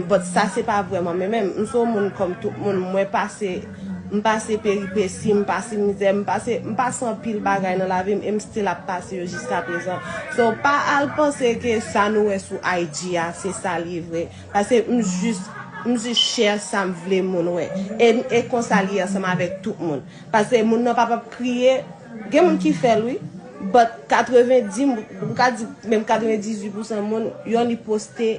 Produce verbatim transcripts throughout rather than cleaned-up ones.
But sa se pa vrèman men menm. M se yon moun kòm tout moun. Mwen pase, m pase peripesi, m pase mizè, m pase, m pase anpil bagay nan lavi m e m still ap pase yo jiska prezan. So, pa al panse ke sa nou wè sou I G a, se sa li ye vre. Paske m jis, m jis share sa m vle moun wè. E, e konsa li ye ansanm avèk tout moun. Paske moun nan p ap ap kriye. Gen moun ki fè l wi. But katrevendis, m ka di menm katrevendizuit pousan moun, yon li poste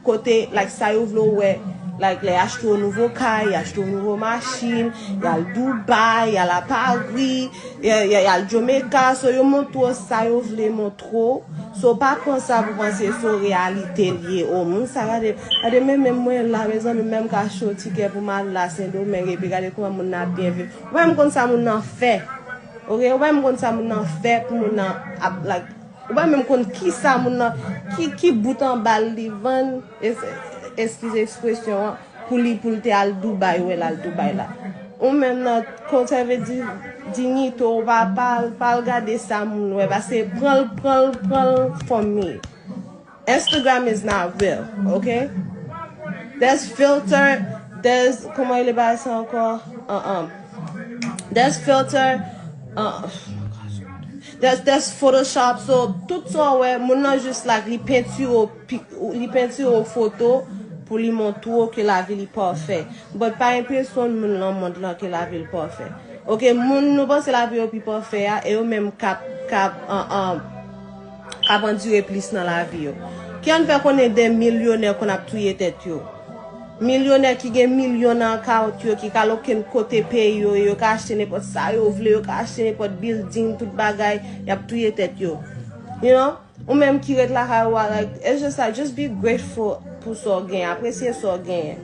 kote, like, sa yo vle w wè. Like, lè y achte yon nouvo kay, y achte yon nouvo machin, y al Dubai, y al a Paris, y, y, y al Jamaica. So, yo montre w sa yo vle montre w. So, pa pran sa pou panse se yon reyalite l ye. O, moun sa, gade, gade, men menm mwen la, mezanmi, menm ka achte yon tikè pou m al la Sendomeng, epi gade kòman moun nan ap byen viv. Ou pa menm konn sa moun nan fè. Oke, ou pa menm konn sa moun nan fè pou moun nan ap, like, ou pa menm konn ki sa moun nan, ki, ki bout anba l li vann, es-, eskize ekspresyon an, pou li, pou l te al Dubai, wè l al Dubai la. Ou menm nan konsève di, diyite w, pa, pa, pa al gade sa moun wè, paske pran l, pran l, pran l for me. Instagram is not real, okay? There's filter, there's, kòman rele bagay sa ankò? Uh-uh. There's filter, uh, there's, there's Photoshop, so tout sa w wè, moun nan jis la, li pentire w, pi-, li pentire w foto pou li montre w ke lavi li pafè. But pa enpresyone moun nan mond lan ke lavi l pafè. Oke, moun nou panse lavi yo pi pafè a, e yo menm k ap, k ap, an, an, k ap andire plis nan lavi yo. Ki ann fè konnen de milyonè konn ap touye tèt yo? Milyonè ki gen milyon nan akawont yo, ki ka loke kote peyi yo, yo ka achte nenpòt sa yo vle, yo ka achte nenpòt building, tout bagay, y ap touye tèt yo. You know? Ou menm ki ret lakay ou a, like, it's just like, just be grateful pou sa w genyen, apresye sa w genyen.